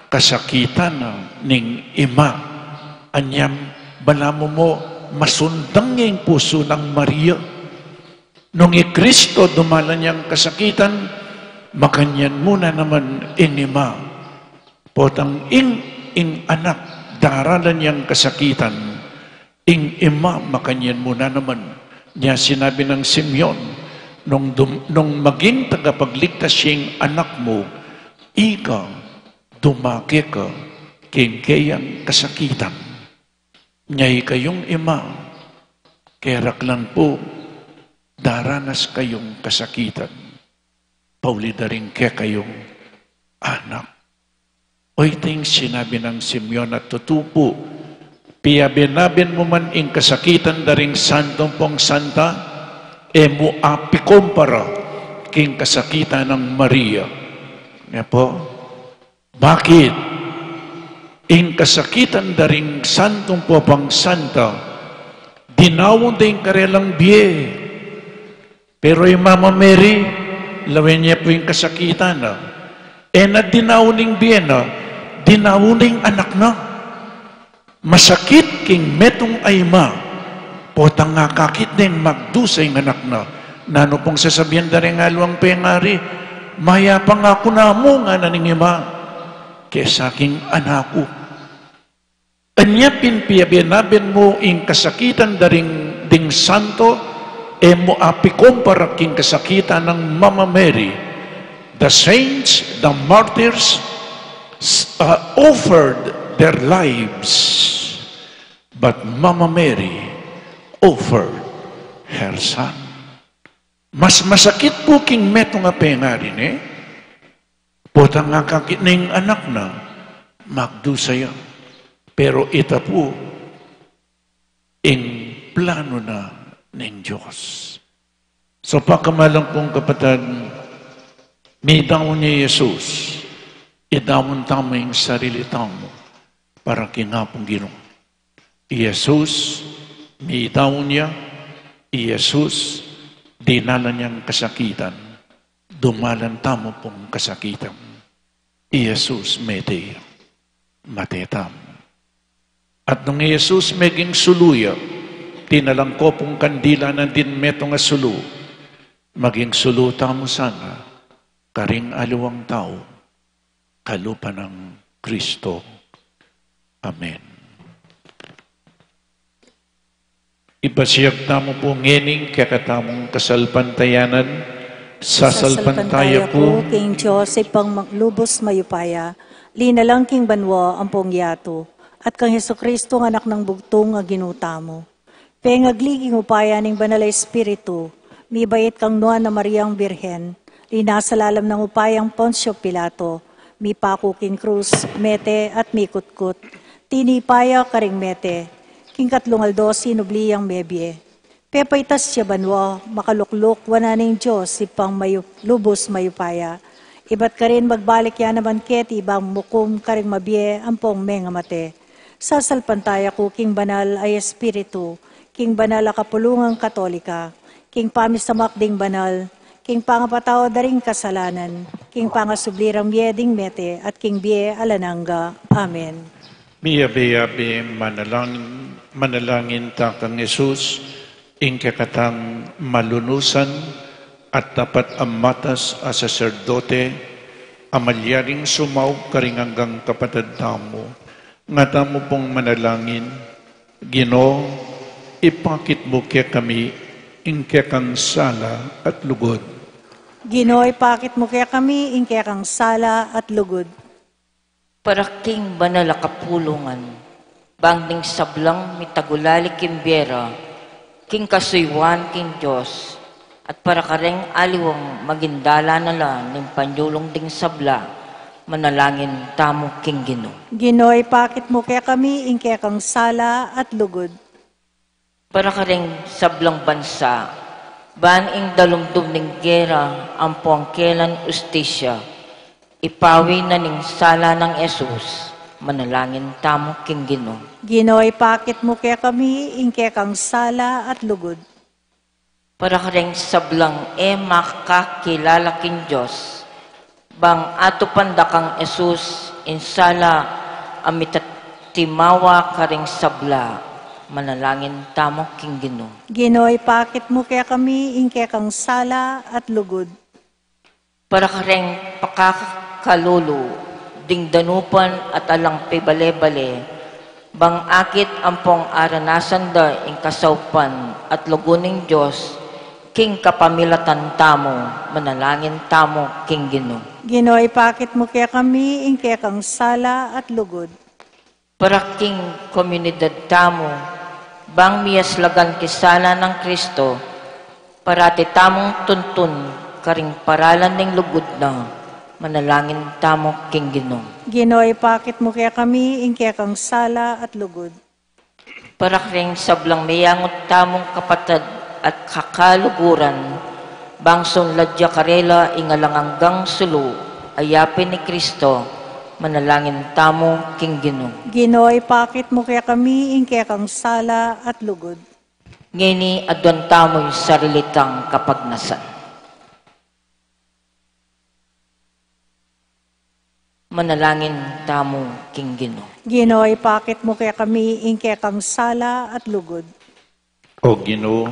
kasakitan na ning ima. Anyam, balamu mu masundang ing pusu nang Maria. Nung i Kristo dumalan yang kasakitan, makanyan mu na naman ing ima. Potang ing, ing anak, daralan yang kasakitan, ing ima makanyan mu na naman. Nya sinabi nang Simeon, nung dum-, nung maging tagapagligtas ya ing anak mu, ika, dumake ka king keyang kasakitan. Nya ikayung ima, keraklan pu, daranas kayung kasakitan. Pauli da ring kekayung anak. O, iti ing sinabi nang Simeon, a tutu pu, piyabe-naben mu man ing kasakitan da ring santu ampong santa, e mu apikumpara king kasakitan nang Maria. Nya pu, bakit? Ing kasakitan da ring santu ampong santa, dinaun da ing karelang bie. Pero i Mama Mary, lawen ye pu ing kasakitan na. E na dinaun ing bie na, dinaun ing anak na. Masakit king metung a ima, potang akakit neng magdusa ing anak na. Nanu pung sasabian da ring aliwang pengari? Mayap a nga ku namu, ngana ning ima, kesa king anak ku. Anya pin piyabe-naben mu ing kasakitan da ring ding santo, e mu apikumpara king kasakitan nang Mama Mary. The saints, the martyrs, s-, uh, offered their lives, but Mama Mary offered her son. Mas masakit pu king metung a pengari ne, potang akakit neng anak na, magdusa ya. Pero ita pu ing plano na ning Dios. So, pakamalan kung kapatad, midaun ya i Jesus, idaun tamu ing sarili tamu para king Apung Ginu. I Jesus, midaun ya, i Jesus, dinalan yang kasakitan, dumalan tamu pung kasakitan. I Jesus mete ya, mate tamu. At nung i Jesus meging sulu ya, tinalang ko pung kandila nang din metung a sulu, maging sulu tamu sana karing aliwang tau, kalupa nang Kristo. Amen. Ipasiag tamu pu ngening kekatamung kasalpantayanan. Sasalpantaya ku king Dios, Ibpang ma-, lubus mayupaya, linalang king banua ampong yatu, at kang Jesucristo, Anak nang bugtung a Ginu tamu. Pengagli king upaya ning Banal a Espiritu, mibait kang Nuan a Mariang Birhen, linasa lalam nang upayang Poncio Pilato, mipaku king krus, mete at mikutkut. Tinipa ya karing mete, king katlung aldo sinubli yang mebie. Pepaitas ya banua, makalukluk wanan ning Dios, Ibpang mayu-, lubus mayupaya. Ibat karin magbalik ya naman keti bang mukum karing mabie ampong mengamate. Sasalpantaya ku king Banal a Espiritu, king banal a kapulungang Katolika, king pamisamak ding banal, king pangapatawad da ring kasalanan, king pangasubli rang mie ding mete, at king bie alang angga. Amen. Miyabe-yabe manalangin, manalangin ta kang Jesus, ing kekatang malunusan at tapat a matas a saserdote, a malyaring sumaup karing anggang kapatad tamu. Nga tamu pung manalangin, Ginu, ipakit mu kekami ing kekang sala at lugud. Ginu, ipakit mu kekami ing kekang sala at lugud. Para king banal a kapulungan, bang ding sablang mitagulali king bie ra, king kasuyuan king Dios, at para kareng aliwang maging dalan na la ning panyulung ding sabla, manalangin tamu king Ginu. Ginu, ipakit mu kekami ing kekang sala at lugud. Para kareng sablang bansa, ban ing dalumdum ning gera ampong kelan ustisya, ipawi na ning sala nang Jesus, manalangin tamu king Ginu. Ginu, ipakit mu kekami ing kekang sala at lugud. Para kareng sablang e makakilala king Dios, bang atupan da kang Jesus ing sala a mitatimawa kareng sabla, manalangin tamu king Ginu. Ginu, ipakit mu kekami ing kekang sala at lugud. Para kareng pakakalulu ding danupan at alang pibale-bale, bang akit ampong aranasan da ing kasaupan at lugud ning Dios, king kapamilatan tamu, manalangin tamu king Ginu. Ginu, ipakit mu kekami ing kekang sala at lugud. Para king komunidad tamu, bang miyaslagan king sala nang Kristo, parati tamung tuntun karing paralan ning lugud na, manalangin tamu king Ginu. Ginu, ipakit mu kekami ing kekang sala at lugud. Para king sablang meyangut tamung kapatad at kakaluguran, bang sunlad ya karela ing alang anggang sulu a yapin ni Kristo, manalangin tamu king Ginu. Ginu, ipakit mu kekami ing kekang sala at lugud. Ngeni aduan tamu ing sarili tang kapagnasan. Manalangin tamu king Ginu. Ginu, ipakit mu kekami ing kekang sala at lugud. O Ginu,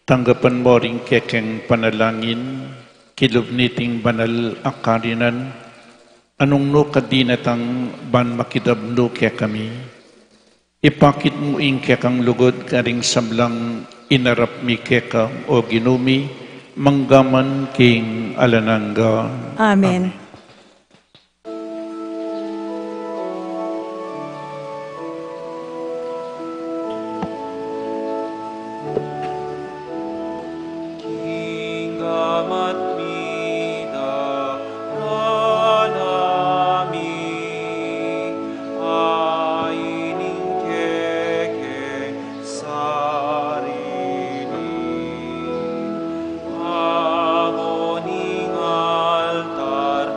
tanggapan mu ring kekeng panalangin, kilub niting banal a karinan, a nung nu kadinatang ban makidabnu kekami. Ipakit mu ing kekang lugud karing sablang inarap mi keka, o Ginu mi, manggaman king alang angga. Amen. King gamat mi da ranami, a ining kekeng sarili, ago ning altar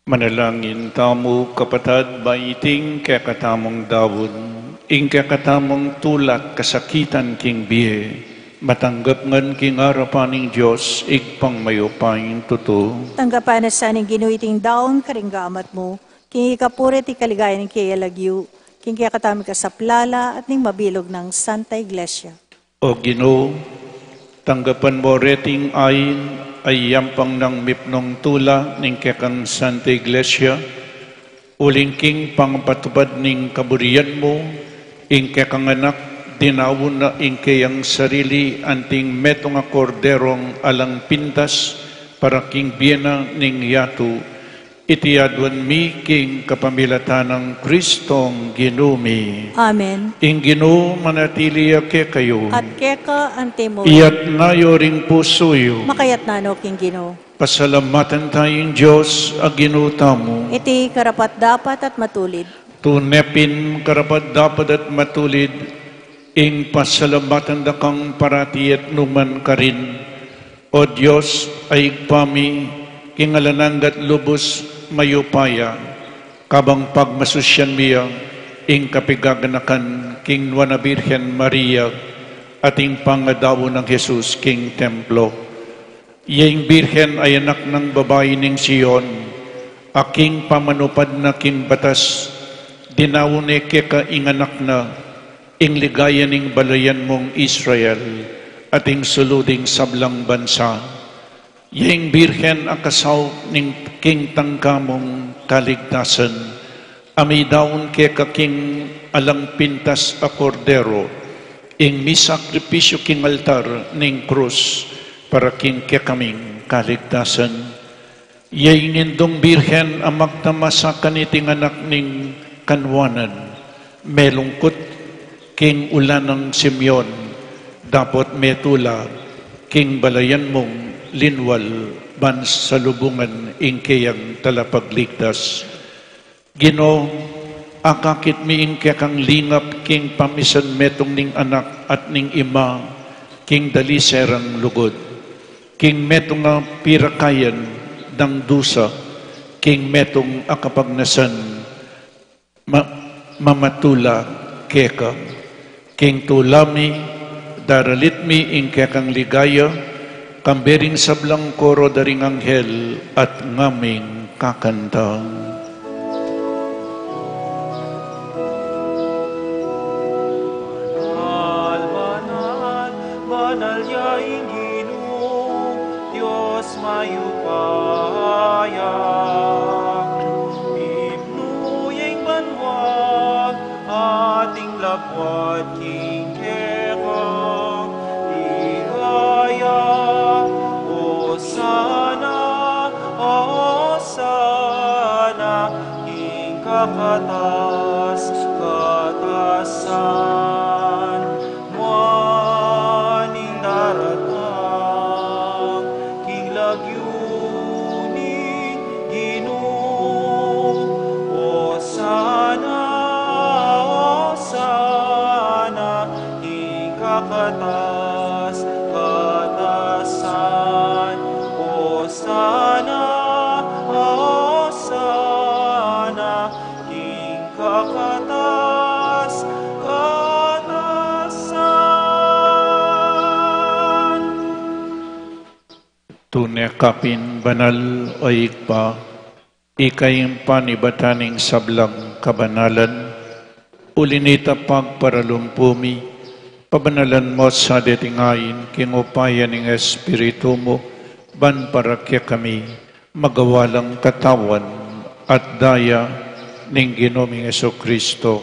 Manalangin tamu, kapatad, ba iting kekatamung daun, ing kekatamung tula at kasakitan king bie, matanggap ngan king arapan ning Dios, Ibpang mayupayang tutu. Tanggapan na sa ning Ginu iting daun karing gamat mu, king ikapuri at ikaligaya ning keyang lagyu, king kekatamung kasaplalan at ning mabilug nang Santa Iglesia. O Ginu, tanggapan mu reting ain a yampang nang mipnung tula ning kekang Santa Iglesia, uling king pangapatupad ning kaburian mu, ing kekang anak dinaun na ing keyang sarili anting metung a korderong alang pintas para king bie na ning yatu, iti aduan mi king kapamilatan nang Kristong Ginu mi. Amen. Ing Ginu manatili ya kekayu. At keka antimu. Iyatas yu ring pusu yu. Makayatas no king Ginu. Pasalamatan taya ing Dios a Ginu tamu. Iti karapat-dapat at matulid. Tune pin karapat-dapat at matulid, ing pasalamatan da kang parati at nu man karin, O Dios, a Ibpa mi, king alang angga at lubus mayupaya, kabang pagmasusyan mi ya, ing kapigaganakan king Nuan a Birhen Maria, at ing pangadaun nang Jesus king templo. Iya ing Birhen a anak nang babai ning Sion, a king pamanupad na king batas, dinaun ne keka ing anak na, ing ligaya ning balayan mung Israel, at ing sulu ding sablang bansa. Iya ing Birhen a kasaup ning king tangka mung kaligtasan, a midaun keka king alang pintas a kordero, ing misakripisyu king altar ning krus, para king kekaming kaligtasan. Iya ing Indung Birhen a magtamasa kaniting anak ning kanuanan, melungkut king ulan nang Simeon, dapot metula king balayan mung linwal ban salubungan ing keyang talapagligtas. Ginu, akakit mi ing kekang lingap king pamisan metung ning anak at ning ima, king dalise rang lugud, king metung a pirakayan dang dusa, king metung a kapagnasan, ma-, mamatula keka. King tula mi, daralit mi ing kekang ligaya, kambe ring sablang koro da ring anghel at ngaming kakanta. Banal, banal, banal ya ing Ginu, Dios mayupaya. Mipnu ya ing banua, at ing labuad king keka, ligaya. Osana, Osana, king kakatas, katasan, nuan ing daratang king lagyu ning Ginu. Osana, Osana, king kakatas, katasan. Osana, Osana, king kakatas, katasan. Tune ka pin banal, o Ibpa, ika ing panibatan ning sablang kabanalan. Uli na nita pagparalumpu mi, pabanalan mu sa deting ain king upaya ning Espiritu mu, ban para kekami magawa lang katawan at daya ning Ginu ming Jesucristo.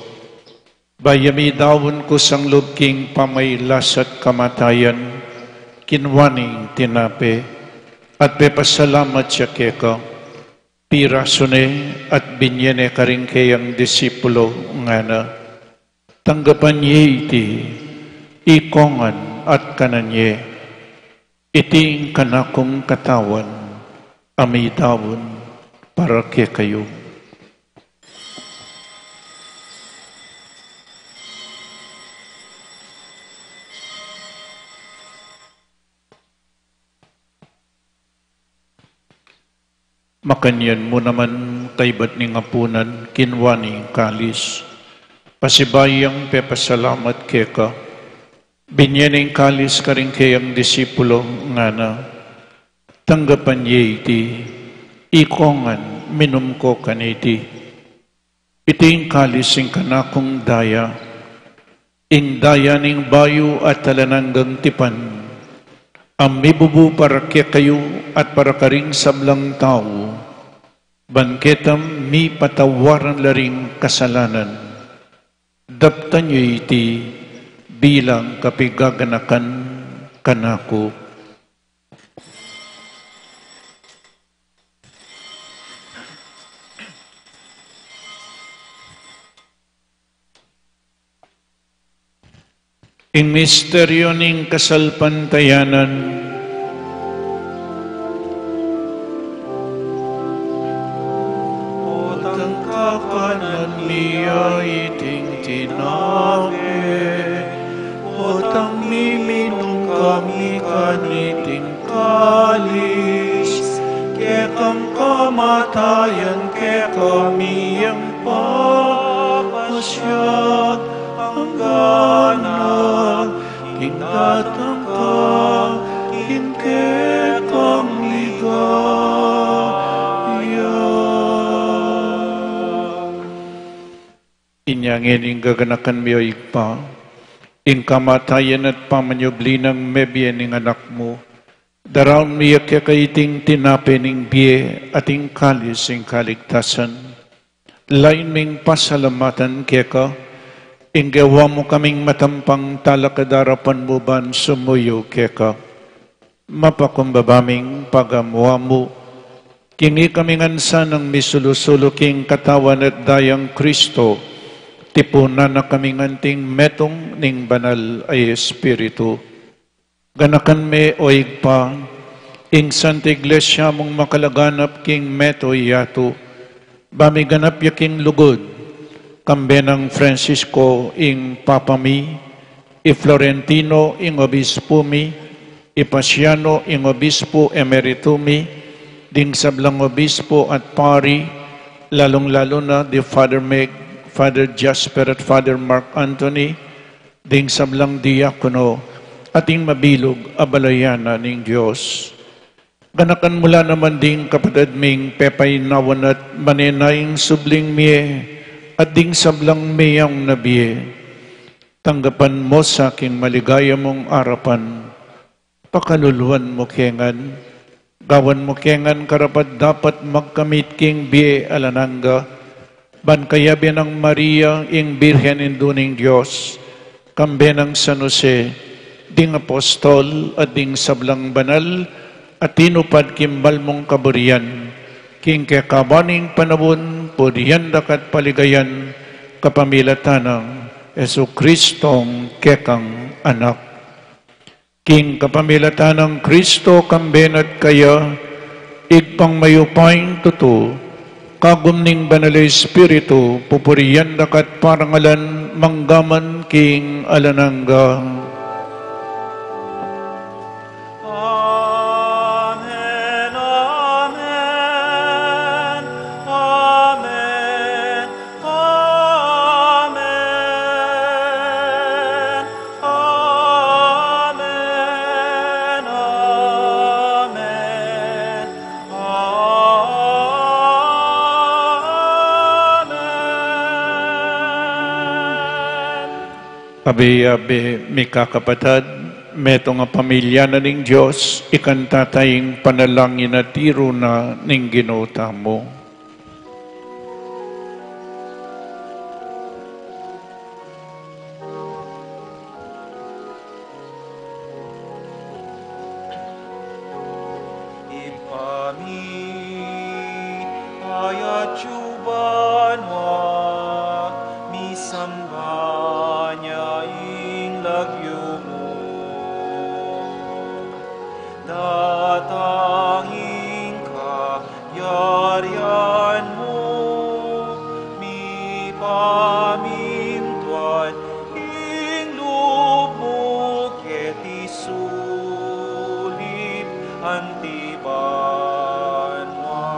Ba ya midaun kusang lub king pamailas at kamatayan, kinua ne ing tinape, at pepasalamat ya keka, pirasu ne at binye ne karing keyang disipulo, ngana: Tanggapan ye iti, ikong ngan at kanan ye. Iti ing kanakung katawan, a midaun para kekayu. Makanyan mu naman kaybat ning apunan, kinwa ne ing kalis, pasibayu yang pepasalamat keka, binye ne ing kalis karing keyang disipulo, ngana: Tanggapan ye iti, ikongan, minum ko kaniti. Iti ing kalis ning kanakung daya, ing daya ning bayu at alang anggang tipan, a mibubu para kekayu at para karing sablang tau, ban ketang mipatawaran la ring kasalanan. Daptan yu iti bilang kapigaganakan kanaku. Ing misteryu ning kasalpantayanan. Potang kakanan mi ya iting tinape, potang miminum kami kaniting kalis, kekang kamatayan kekami yang papasyag, anggang king datang ka king kekang ligaya. Inya ngeni ing gaganakan mi, o Ibpa, ing kamatayan at pamanyubli nang mebie ning Anak mu, daraun mi ya keka iting tinape ning bie at ing kalis ning kaligtasan. Lain ming pasalamatan keka, ing gewa mu kaming matampang talakad king arapan mu ban sumuyu keka. Mapakumbaba ming pagamu-amu king ikami ngan sanang misulu-sulu king katawan at dayang Kristo, tipunan na kaming anting metung ning Banal a Espiritu. Ganakan me, o Ibpa, ing Santa Iglesia mung makalaganap king metung yatu, ba miganap ya king lugud, kambe nang Francisco ing Papa mi, i Florentino ing Obispo mi, i Paciano ing Obispo Emerito mi, ding sablang obispo at pari, lalung-lalu na di Father Meg, Father Jasper at Father Mark Anthony, ding sablang diakono, at ing mabilug a balayan na ning Dios. Ganakan mu la naman ding kapatad ming pepainawan at manenaya ing subling mie, at ding sablang meyang na bie. Tanggapan mu sa king maligaya mung arapan. Pakaluluan mu ke ngan, gawan mu ke ngan karapat-dapat magkamit king bie alang angga, ban kayabe nang Maria, ing Birhen Indu ning Dios, kambe nang San Jose, ding apostol, at ding sablang banal a tinupad king banal mung kaburian, king kekaban ning panaun, purian da ka at paligayan, kapamilatan nang Jesucristong kekang Anak. King kapamilatan nang Kristo, kambe na at kaya, Ibpang mayupayang tutu, kagum ning Banal a Espiritu, pupurian da ka at parangalan, mangga man king alang angga. Amen, amen, amen. Amen. Amen. Amen. Amen. Abe-abe, mikakapatad, metung a pamilya na ning Dios, ikanta taya ing panalangin a tiru na ning Ginu tamu. Ibpa mi, atyu ka banua, misamban ya ing lagyu mu. Datang ing kayarian mu, mipamintuan ing lub mu keti sulip anti banua,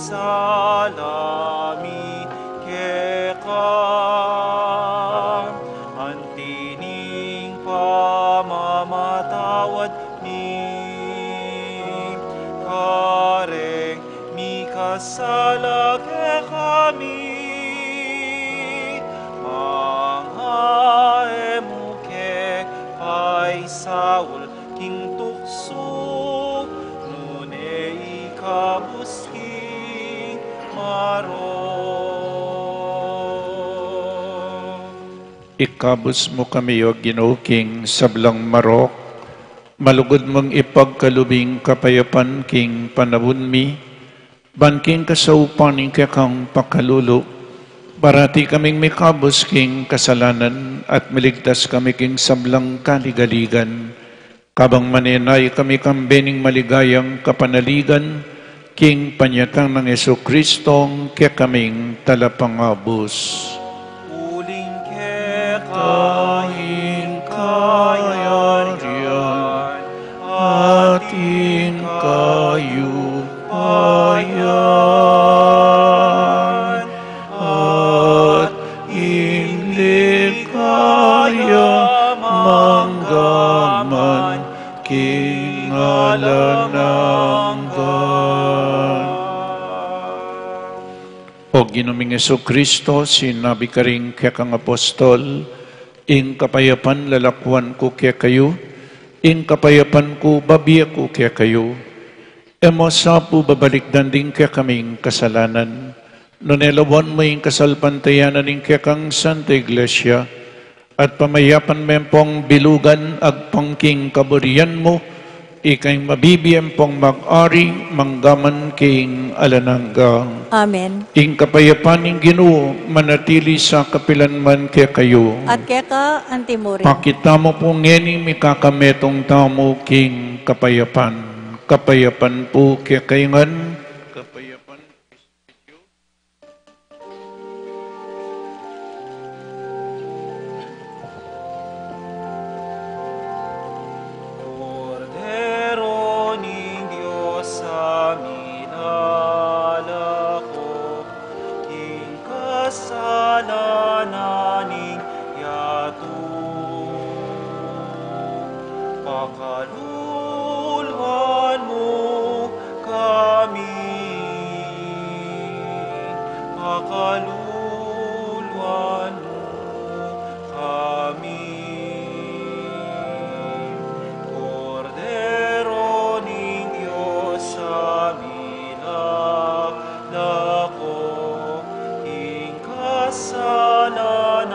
sala mi keka, anti ning pamamatawad mi kareng mikasala kekami, manga e mu ke paisaul king tuksu, nune ikabus king marok. Ikabus mu kami, O Ginu, king sablang marok, malugud mung ipagkalub ing kapayapan king panaun mi, ban king kasaupan ning kekang pakalulu, parati kaming mikabus king kasalanan at miligtas kami king sablang kaligaligan. Kabang manenaya kami kambe ning maligayang kapanaligan, king panyatang nang Jesucristong kekaming Talapangabus. Uling keka ing kayarian at ing kayupayan, at ing ligaya manggaman king alang angga. O Ginu ming Jesucristo, sinabi karing kekang apostol, ing kapayapan lalakuan ku kekayu, ing kapayapan ku babie ku kekayu. E mu sa pu babalikdan ding kekaming kasalanan, nune lawan mu ing kasalpantayanan ning kekang Santa Iglesia, at pamayapan me pung bilugan agpang king kaburian mu, ika ing mabibie pung mag-ari manggaman king alang angga. Amen. Ing kapayapan ning Ginu manatili sa kapilan man kekayu. At keka anti murin. Pakit tamu pu ngeni mikakametung tamu king kapayapan. Kapayapan pu kekayu ngan. Kapayapan. Kordero ning Dios a milalako king kasalanan ning yatu, pakaluluan mu kami, pakaluluan mu kami. Kordero ning Dios a milalako king kasalanan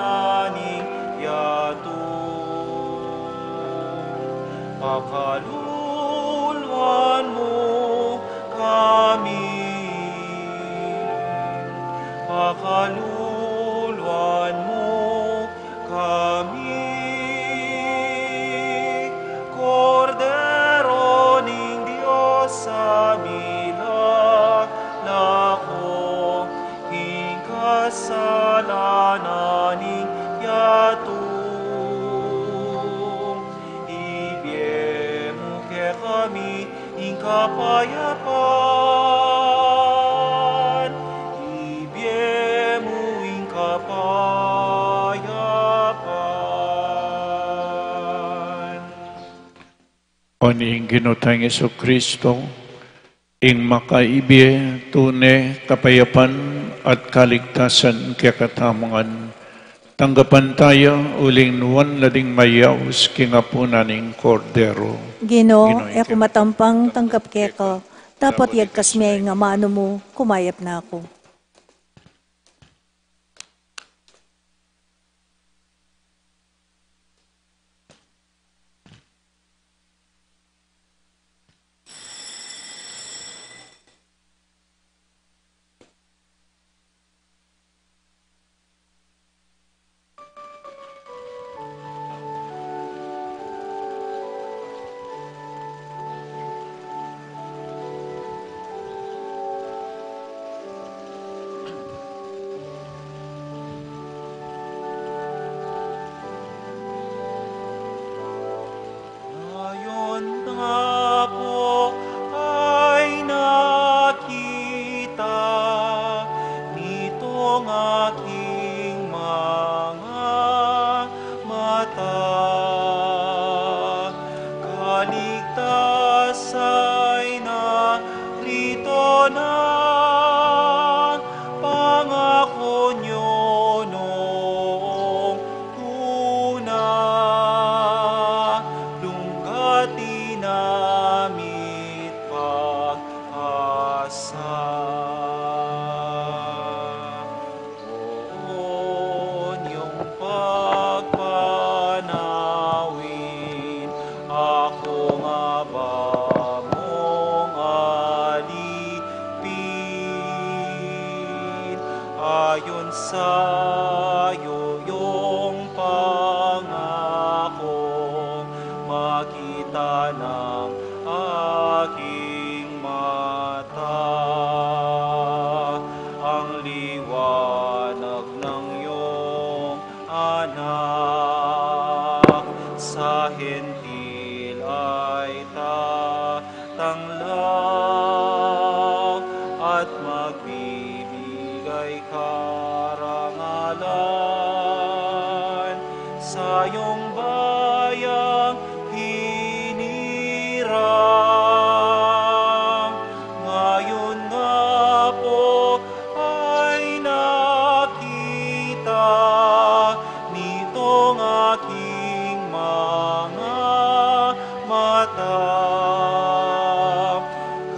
ning yatu, pakaluluan mu kami, pakaluluan mu kami. Kordero ning Dios a milalako king kasalanan ning yatu, ibie mu kekami ing kapayapan, ibie mu ing kapayapan. O ning Ginu tang Jesucristo, ing makaibie tune kapayapan at kaligtasan kekatamu ngan, tanggapan taya uling nuan la ding mayaus king apunan ning Kordero. Ginu, Ginu, e ku matampang tanggap keka, dapot iyagkas me ing amanu mu, kumayap na ku. Sa oon yung pagpanawin, akong abang mong alipin, ayon sa yoyong pangakong makita ng aking mata ang liwanag ng iyong anak. Sa hentil ay tatanglaw at magbibigay karangalan sa iyong bayang hinirang. Ngayon nga po ay nakita nitong aking mga mata.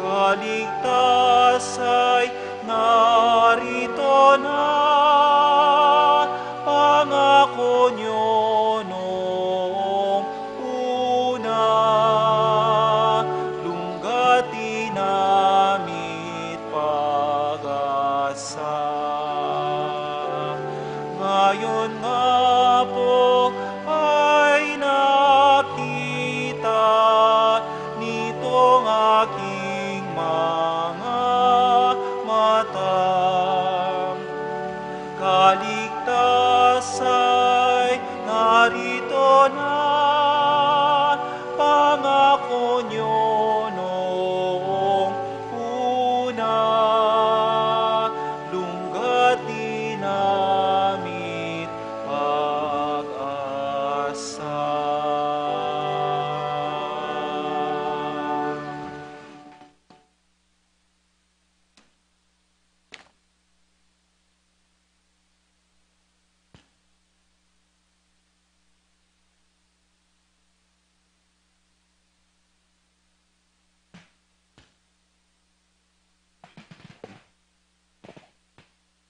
Kaligtas ay narito na, pangako niyo noong una, lunggat dinamit pag-asa. Ngayon nga po ay nakita nitong aking mga mata. Kaligtas ay narito na, pangako niyo noong una, lunggat dinamit pag-asa.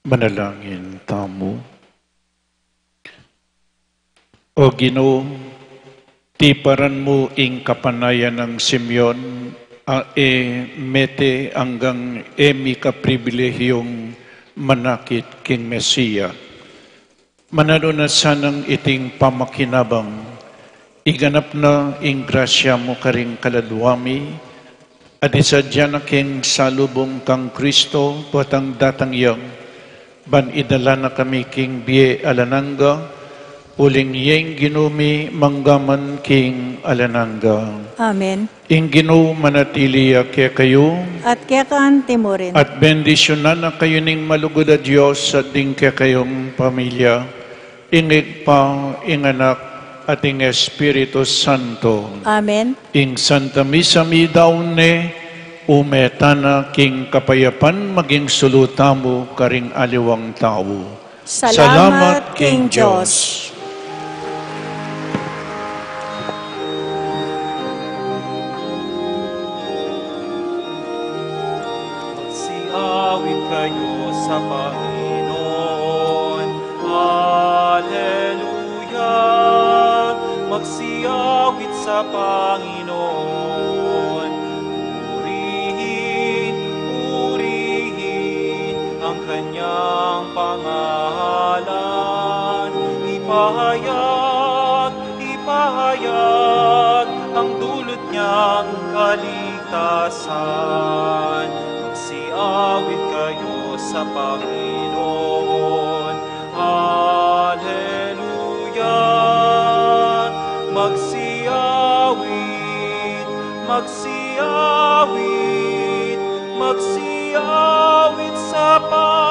Manalangin tamu. O Ginu, tiparan mu ing kapanayan nang Simeon, a e mete anggang e mika pribilehiyung manakit king Mesia. Mananu na sanang iting pamakinabang, iganap na ing grasya mu karing kaladua mi, at isadya na king salubung kang Kristo potang datang ya, ban idala na kami king bie alang angga, uling yeng Ginu mi mangga man king alang angga. Amen. Ing Ginu manatili ya kekayu. At keka anti mu rin. At bendisyunan na kayu ning malugud a Dios at ding kekayung pamilya, ing Ibpa, ing Anak, at ing Espiritu Santo. Amen. Ing Santa Misa midaun ne, ume tana king kapayapan, maging sulu tamu karing aliwang tau. Salamat king Dios. Magsiawit kayu sa Panginoon. Aleluya. Magsiawit sa Panginoon. Purihin, purihin ang kanyang pangalan. Ipahayag, ipahayag ang dulot niyang kaligtasan. Magsiawit kayu sa Panginoon. Aleluya. Magsiawit, magsiawit, magsiawit sa Panginoon.